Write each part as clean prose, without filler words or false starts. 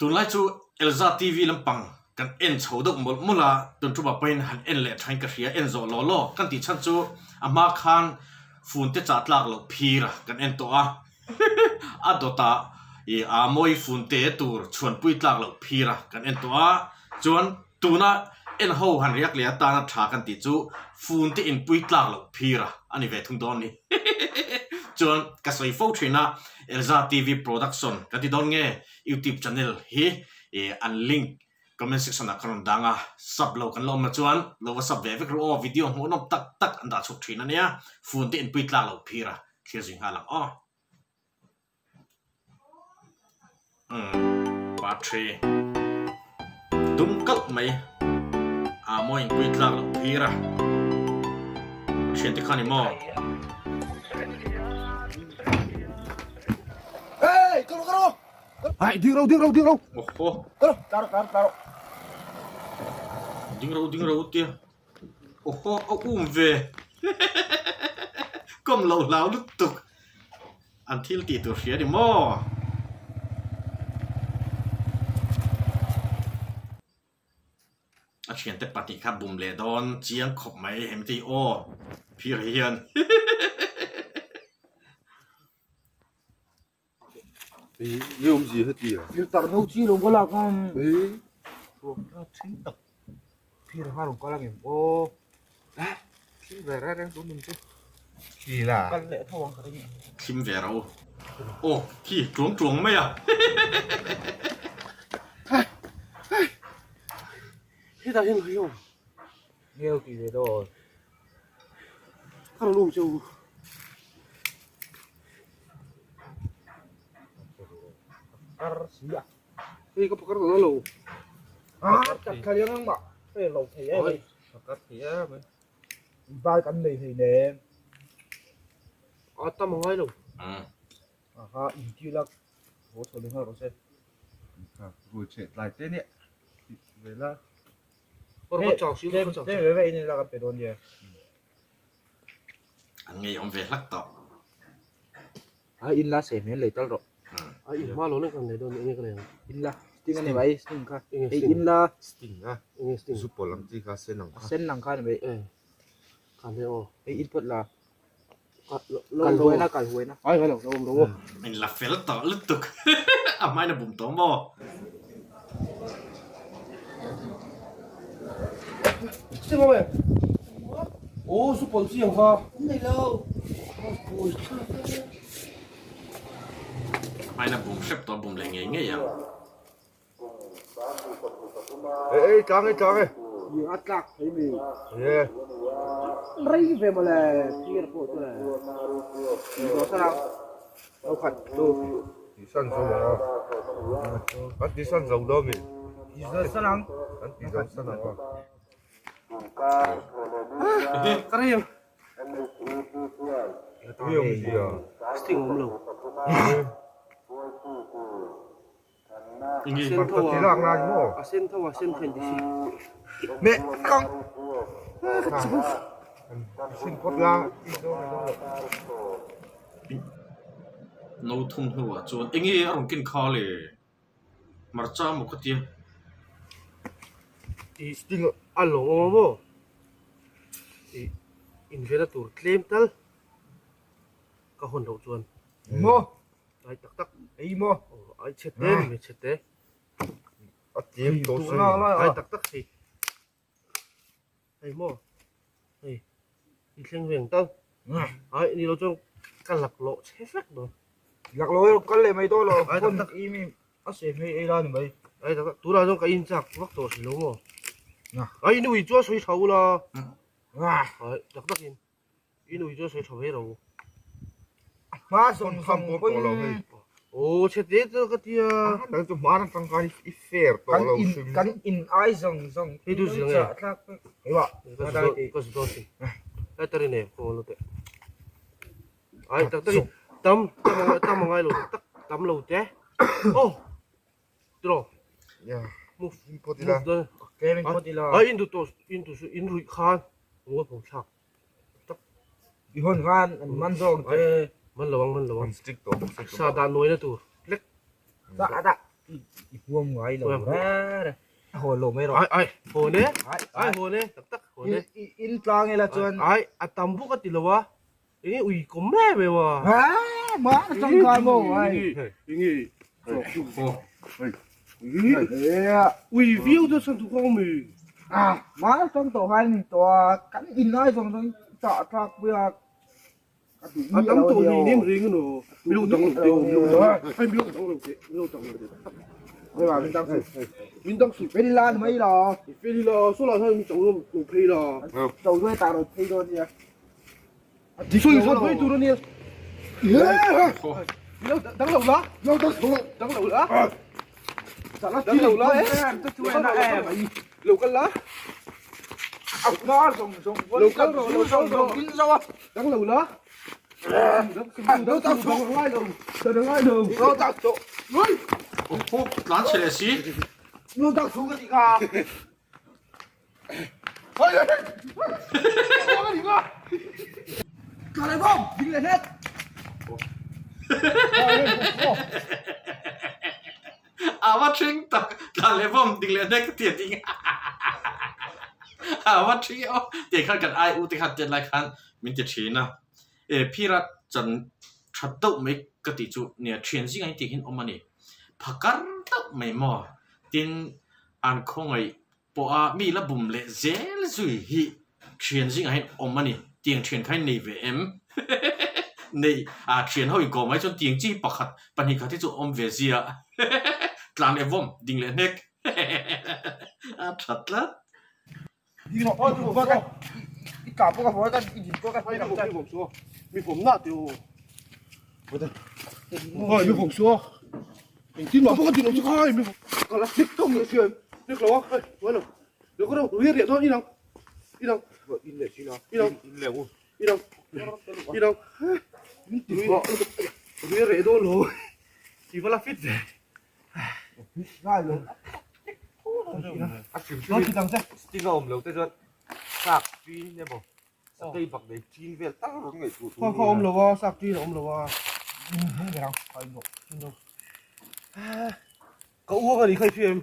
Tunlai chu Elza TV lampang kan en chho deuh mawlh mawlh a, tun ṭuma pawhin han en leh ṭhain ka hria, en zawh law law kan tih chhan chu a hma khan phone te chah tlak loh phir a kan en tawh a, a dawtah ih a mawi phone te tur chhuanpui tlak loh phir a kan en tawh a, chuan tuna en ho han riak leh atana ṭha kan tih chu phone te inpui tlak loh phir a a ni ve thung dawn a ni. Chuan ka sawi fo ṭhin a, Elza TV production kan ti dawn nge? Youtube channel hi an link comment section ah ka rawn dang a, sub lo kan la awm na chuan lo va sub ve vek ru aw, video hmuhnawm tak tak an dah chhuak thin a nia, phone te inpui tlak loh phir a thlir zui nghal ang aw. Umm battery dum kalh mai a mawi inpui tlak loh phir a, thian te kha ni maw? Ai ding ro ding ro ding ro. Oho. Kalo taro taro taro. Ding ro ding ro tia. Oho a um ve. Kom lo hlau lutuk. An thil tih tur hria ni maw? A thiante pahnih kha bum leh dawn chiang khawp mai hemi te hi aw phir hian. Filter no chi lo ka lak ang. Thin tak phir kha rawn kal angem aw. Thim ve reng reng tun nun chu. Kal leh tho ang ka ring. Thim ve ro. Aw khi tuang tuang mai a. Hetah hian lo hian ngel tih ve dawn. Ka rawn um che u. Pakar si a. Hei ka pakar tawh lo. Ah, tak thla liang ang mah. Hei lo thei em hei. Pakar thei em hei. Bal kan nei hei nem. A tam angai lo. Aha, inti la haw chho leh nghal rawh se. Rui chhe tlai te nia. Ve la. An ngei awm ve hlak tawh. A in la se hmel lei tal rawh. A in hma lo na kan lei dawn enge ka lei ang. In la sting ani mai sting kha. Ei in la sting a. Enge sting. Zu pawl ang chi kha sen ang kha. Sen ang kha ni mai. Eh. Kha ne aw. Ei in phawt la. Kal huai na kal huai na. Ai lo lo lo. In la fel tawh lutuk. A hmain a bum tawh maw? Sting awm e. Aw zu pawl chi ang kha. Nei lo. A hmain a bum hrep tawh a bum leh ngei ngei ang. Ei ei tlang e tlang e. Ih a tlak thei mi. Ye. Rei ve mawle phir pawh chu le. Zawh san ang. Lo khat chu. Ti san zo ang a. An ti san zo lo mi. Ti zo san ang. An ti zo san ang a. Ka rei ang. Ni awm zia. Sting awm lo. A sen tho a sen kha in ti si. Mẹ con. Xin phot la. No thum hnuah chuan enge a rawn ken kha le hmarcha maw ka tia. I sting a lawng awm a maw? I invena tur tlem tal ka hawn loh chuan. Maw? Ai tak tak. Ei maw? Ai chhe te ni mai chhe te. A tlem tawh se. Ai tak tak hei. Hei maw? Hei. I thleng veng tal. Ai ni lo chuan ka lak loh chhe vek dawn. Lak loh kal leh mai dawn lo. Ai tak tak. I mi a se hmei ei la ni mai. Ai tak tak. Tunah chuan ka in chak vak tawh si lo maw? Ai nui chuan sawi tha ula. Ai tak tak in. I nui chu sawi tha mai ro. Hma zawng zawng pawhin. Aw chhe te chu ka tia. Kan chu hma atang khan i fair tawh lo hrim. Kan in ai zawng zawng. Hei tu zir nge? Heiwa. Ka zu dawn si. Hei ta rin e khaw lo teh. Ai tak tak tam tam angai lo tak tam lo te. Oh. Tiraw? Yeah. Move. In phawt ila. Move dawn. Tlem in phawt ila. Ai in duh tawh in duh su in ruih khan ngawi pho thlak. I hawn khan an man zawk te. Man lo ang man lo ang. An stick tawh bawk si. Sa dah nuaina tur lek. Dah dah. I huam ngai lo reng. A haw lo mai rawh. Ai ai haw ne. Ai haw ne tak tak haw ne. In tlang ila chuan. Ai a tam bawk a ti lo a. Enge ui kawm em em a. Ha ma a tangkai maw ai. Enge ui viau chu san tu kawng mi. A ma tang tawh khan ni tawh a kan in lai zawng zawng chah thlak pui a. A tam tawh ni nem reng ano. Mi lo dang lo te mi lo dang ai mi lo dang lo te mi lo dang lo te. Min dang su. Min dang su. Feli la mai la. Feli la so la mi chau lo phei la. Chau zo ta ro phei dawn nia. Sawi khat mai tur a nia. Dang lo la. Dang lo la. Dang lo la e. Lo kal la. Lo kal rawh, lo kal rawh. Dang lo la. Dang ngai lo. Dang ngai lo. Tlan chhe leh si. A va thing tak tlan leh bawm ding leh hnek ti a ding a va thing e aw tih khan kan ai u te khan tet lai khan min ti thin a e phira chan that deuh mai ka tih chu nia thian zingah hian tih hian awm a ni phakar deuh mai maw tin an khawngaih pawha mi la bum leh zel zui hi thian zingah hian awm a ni. Tiang thian kha hi nei ve em? Nei, a thian ho inkawm mai chuan tiang chi pakhat, pahnih khat hi chu awm ve zia. Tlan leh vawm, ding leh hnek. A tha tlat. Mi vawm na tih aw. Mi vawm su a. Engtin mah pawh ka ti lo chu khai mi ka la hlik tawk leh siam hlik lo a hei hnuai lo lo ka ro ri riah dawn inang inang in leh thin a inang in leh u inang inang min ti ri ri reh dawn lo i va la fit ve ngai lo a hrim hrim sting a awm lo te chuan sak chin emaw sakei bak nei chin vel tal rawn ngaihtuah tur khaw khaw awm lo a sak chin a awm lo a Ka uang a ni kha i hria em?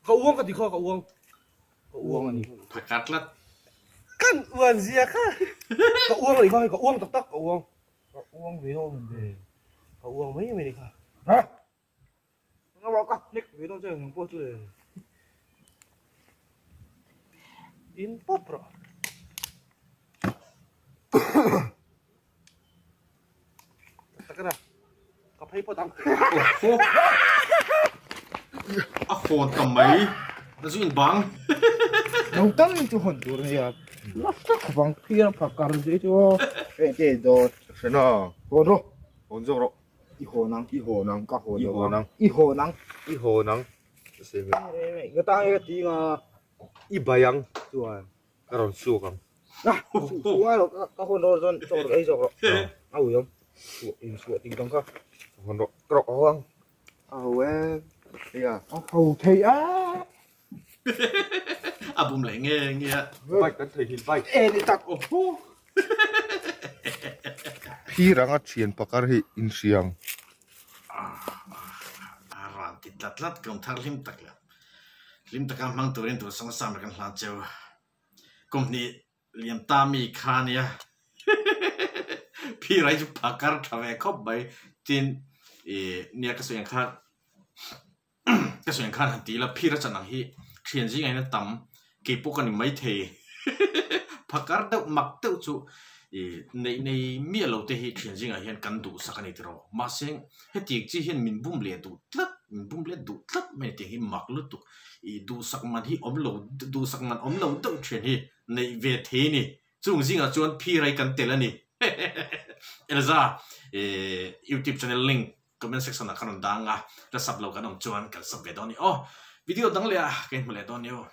Ka uang ka ti kha ka uang. Ka uang a ni. Phakar tlat. Kan uan zia kha. Ka uang a ni kha hei ka uang tak tak ka uang. Ka uang ve dawn em ve. Ka uang mai mai ni kha. Ha? Nga ka hnek ve dawn che nang pawh chu le. In pawp rawh. Ka phei pawt ang. A hawn ta mai. A zu in bang. No tal chu hawn tur ania. Lak tak bang phian a phakar zui chu aw. Hei te dawt. Hrena. Hawn rawh. Hawn zawk rawh. I hawn ang. I hawn ang. Ka hawn I hawn ang. I hawn ang. I hawn ang. Nga ta nge ka ti nga. I bai ang. Chuan. Ka rawn suak ang. Na, su su ngai lo, ka hawn rawh chuan chaw rawh ei zawk rawh. A ui awm, suah in suah ting tang kha. Ka hawn rawh, ka rawh haw ang. A ho e, hei a. A ho thei a. A bum leh nge nge a. Bike kan thei hin bike. E ni tak. Oho. Phir anga thian pakar hi inhriang. A ran ti tlat tlat ka awm thar hlim tak leh. Hlim taka hmang turin tur sang sam kan hlan cheu. Kum hnih liam ta mi kha nia. Phir ai chu phakar tha ve khawp mai. Tin i nia ka sawi ang khan ka sawi ang khan han ti ila phir a chan ang hi thian zingah hian a tam kei pawh ka ni maithei. Phakar deuh mak deuh chu i neih nei miah lo te hi thian zingah hian kan duhsak a ni tiraw. Mahse hetiang chi hian min bum leh duh tlat min bum leh duh tlat mai a ni tih hi mak lutuk. I duhsak man hi awm lo duhsak man awm lo deuh thian hi neih ve thei a ni. Chung zingah chuan phirai kan tel a ni. Elza YouTube channel link comment section ah khan rawn dang a, la sub lo kan awm chuan kan sub ve dawn a ni aw. Video dang leh ah ka inhmu leh dawn a ni aw.